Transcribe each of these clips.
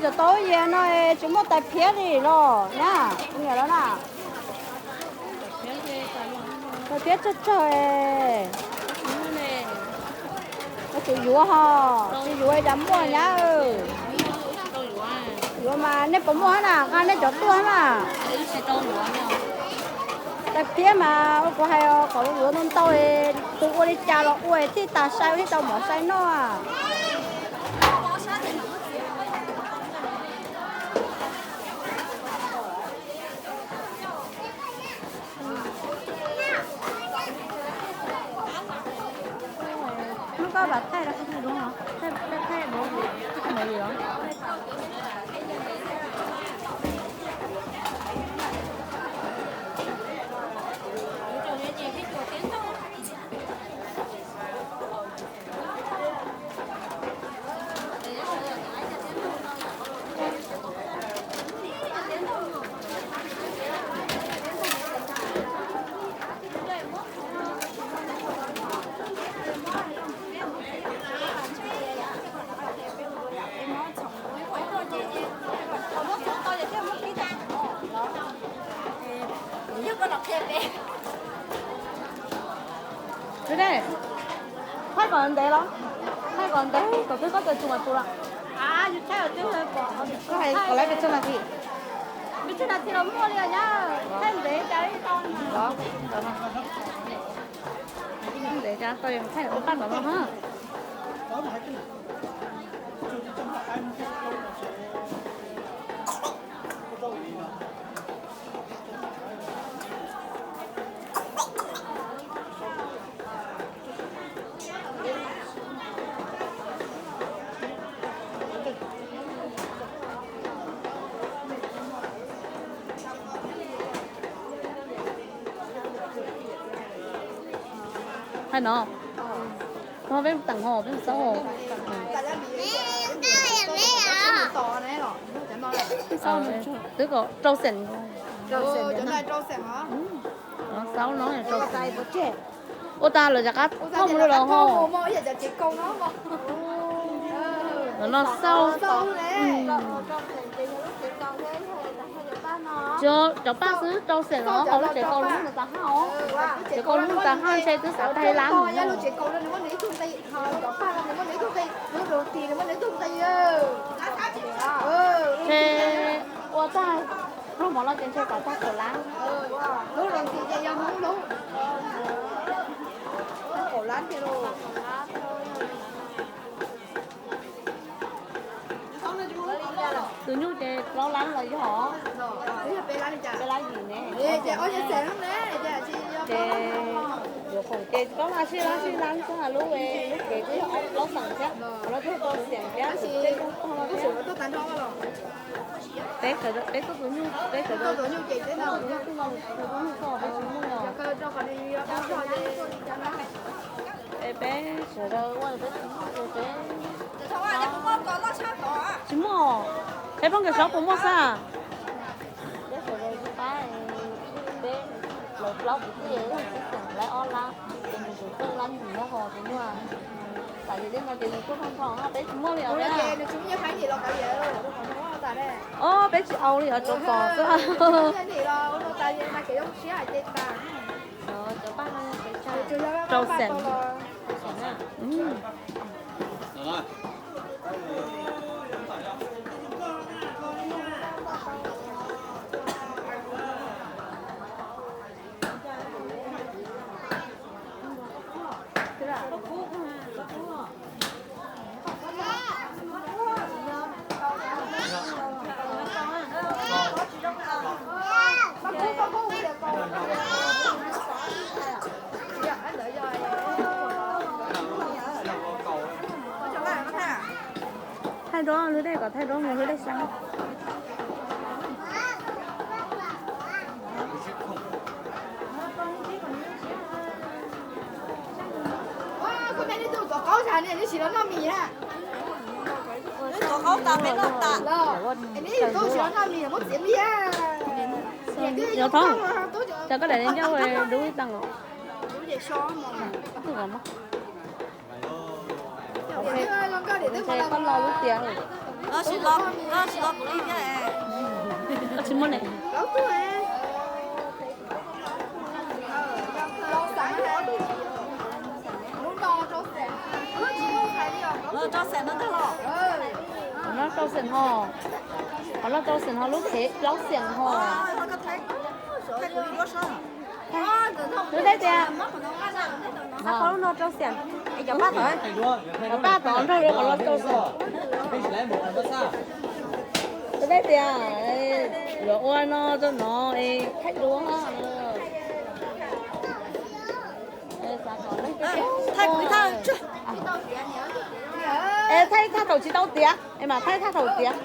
Cov tau yas no tsis muaj tais phiab li los na, kuv niam lawv na. Tais phiab tsawg tsawg. Tus yuav ho, tsis yuav cas muaj nyab. Yuav mas nej puas muaj na, qab nej cov tuaj na. Tais phiab mas kuv hais kom yuav ntau ntau, tus ua li cas los ua thiaj tas sai, thiaj tau mov sai noj. Hnub ko vam thaij rau, thaij, thaij, thaij, thaij. Thaij kom ntev los, thaij kom ntev kom twb koj tes tus mas tus los. Koj hais kom lawv pes tsawg nas this? Pes tsawg nas this los muaj li os nyab. Thaij ntev cas li tau. Ntev cas tau, thaij ua paj tom no na. Hais no, no peb teem ho peb xauj. Twb kom rau xees. Xauj no, ua tas lawv rov qab thauj mus lawm ho. No xauj. Tsis yog cov paj xwb, rau xees os, qhov lub tsev kaus lub tas haj os. Tsev kaus lub tas haj ntshe twb xav tag lab. Ntshe ua tag pluag mov los ces ntshe kom tag kaum lab. Tag kaum lab thiab lauj. Tus nyuj ces plaub lab los yog? Peb lab yim ne. Ces yuav khoom ces plaub lab sib lab sib lab xwb, lub, lub kev twb yog plaub xees thiab, qhov no twb yog rau xees thiab, tej nyuj tag no. Peb sawv daws, peb tuaj tus nyuj, peb sawv daws, peb tuaj tus nyuj, peb tsis muaj. Es peb sawv daws ua peb tsis muaj, peb tsis muaj. Peb poj nkawd saub puas muaj xwb? Peb sawv daws pab, peb lawv plaub kwv tij, lawv ob lab, ces nws tsum peb lab yim lab ho tus nyuj. Xav li no ces nws tuaj nrho nrho, peb tsis muaj li os. Ob, peb tsis au li os, rau pom xwb. Rau xees. Thaij duab lub dej kom thaij duab mus lub dej xyab. Yog thoob, cas koj daim ncauj dub ib tag os? Ntshe koj lo lub tias. Tsis los, tsis los kuv li thiab. Tsis muaj ne. Rau xeem no ntag los. Qhov no rau xeem ho. Qhov no rau xeem ho lub phev plaub xeem ho. Lub deb tias, qhov no rau xeem, cov paj tod nrog rau qhov no rau xeem. Lub deb tias, yuav ua no rau no es thaij duab. Es thaij thaj thaum tsis tau tiav, es mam thaij thaj thaum tiav.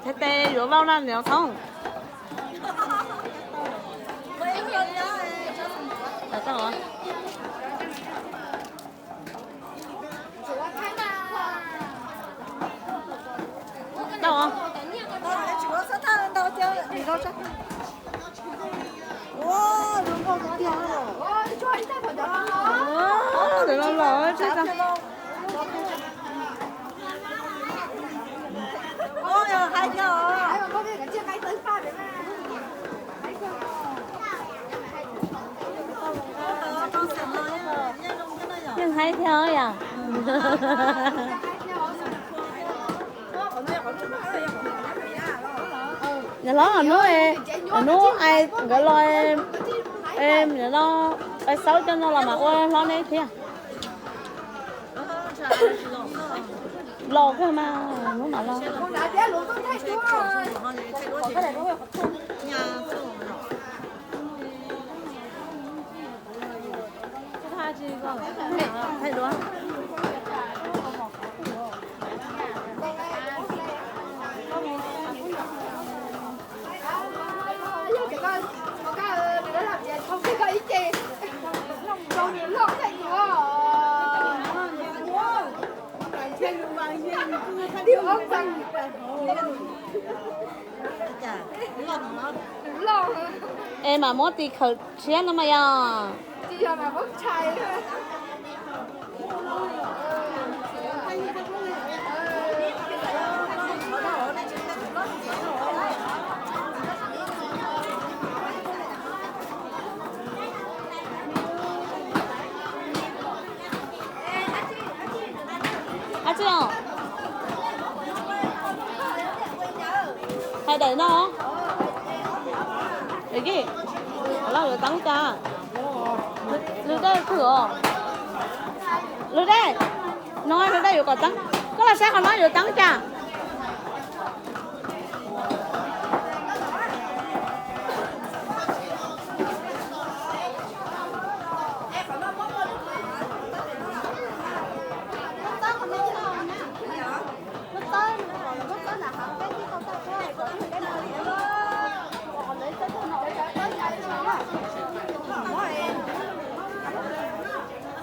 Thaij tes yuav vau na niam Thoob. Tau. Lawv los los tsev tag. Yeej haib thiab yom. Niam hlob, hnub, hnub nkawd los, no, pais xauj coj no los mas ua hlob neb thiab. Los kawg mas hnub no los. Es mam muab tis khawm tshiab no mas yog. Ab tsi os. Hais daim no. Lawv yuav teeb cas? Lwg dej twg os? Lwg dej. No lwg dej yuav kom teeb. Koj los saib qhov no yuav teeb cas?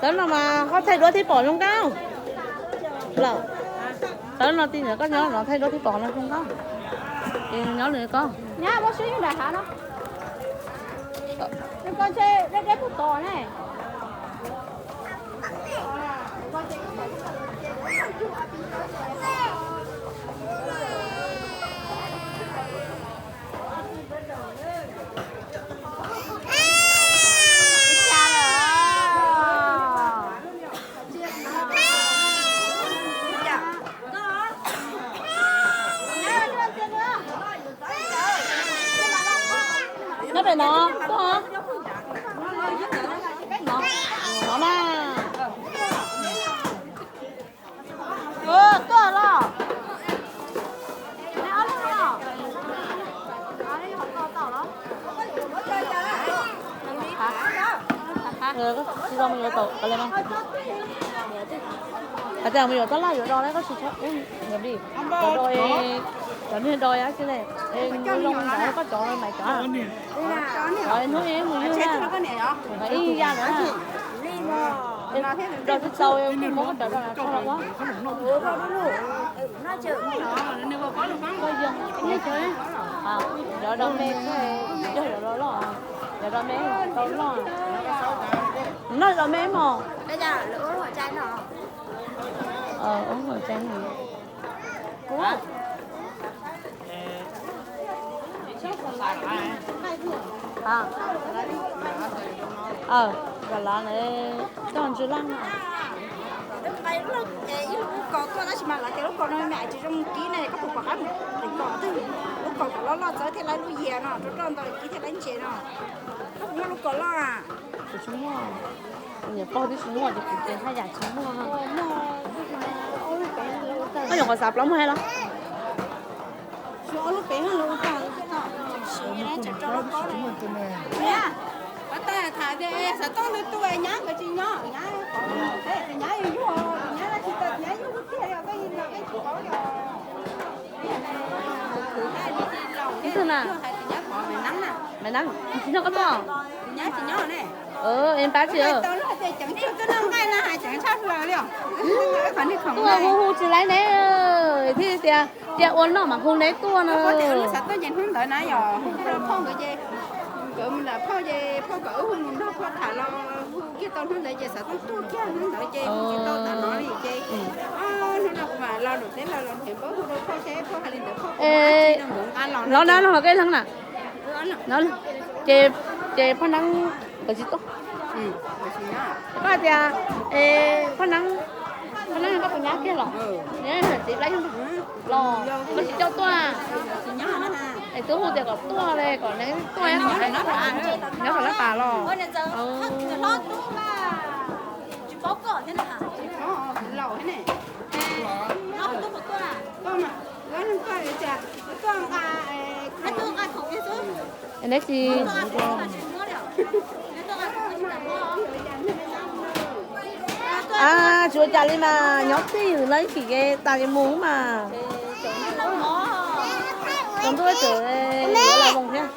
Tawv no mas koj thaij duab thiab pom zoo nkauj. Lawm, tawv no tij ntawd koj nyob no thaij duab thiab pom no zoo nkauj. Es nyob nws koj. Nyab muab swb yug nram hav no. Nws koj ntshe deb deb puag tod ne. Nyob pem no, tuaj. No, no na. Tuaj los. Tsis tau mus yuav tau, hais tias mus yuav tab laj yuav do, koj tsis txhob, yuav do, cov niag do, zoo koj cov mas cov, hnub ib mus ywg na, ib yam na. Rau tsis tau, kuv muab koj rau rau los ua. Cov rau me, cov rau loj, cov rau me tau loj. Noj rau me mog. Ua hauv cai no. Kuv, a, a, lub kaus tuaj tab sis mas lawv tias lub kaus no me me tsis zoo kib ne, koj puas pom qab mus qhwv kaus twg, lub kaus kom loj loj txawv thiaj laib lub yias no, roj roj ntau kib thiaj laib ntses no. Koj puas muaj lub kaus loj? Kuv tsis muaj, kuv niam pog twb tsis muaj ces kuv ces haj yam tsis muaj. Koj nyuam qhuav xav plaub muag hais los? Xav tooj ntwg tu nyab nkawd tsis nyob, nyab, nyab yuag, nyab tsis tau, nyab yuag tiag, koj yeej los koj tsis paub yog. Ib tug na, Maiv Neeb, tsis nyob koj tuaj? Es pab tsis, tuaj hu hu tsis laib ne, thiaj tias cia ua noj mas hu neb tuaj no. Xav tooj ces hnub ntawd na yog hu rau phauj nkawd ces, nkawd mus nram phauj ces phauj kom wb hu mus nrog phauj tham los hu kiag tau hnub ntawd ces xav tooj tuaj kiag hnub ntawd ces hu tsis tau tas no li ces, hnub no kuv mam los nram teb los los nrhiav npawb hu rau phauj seb phauj hais li ntawd phauj puas muaj dab tsi rau nkawd nqa los no. Los na, los koj ib leeg na. Ces, ces Phaj Neeb nkawd tsis tuaj. Koj hais tias, Phaj Neeb, Phaj Neeb koj tus nyab kiag los? Txiv Laib los, koj tsis coj tuaj? Es twb hu tias kom tuaj li, kom neb tuaj nyob tom lab pas los. Neb tsis, a, tsis ua cas li mas nyob txij lawv ib chim ces tas li mus mas. Tsaus ntuj tseem yuav los voos thiab.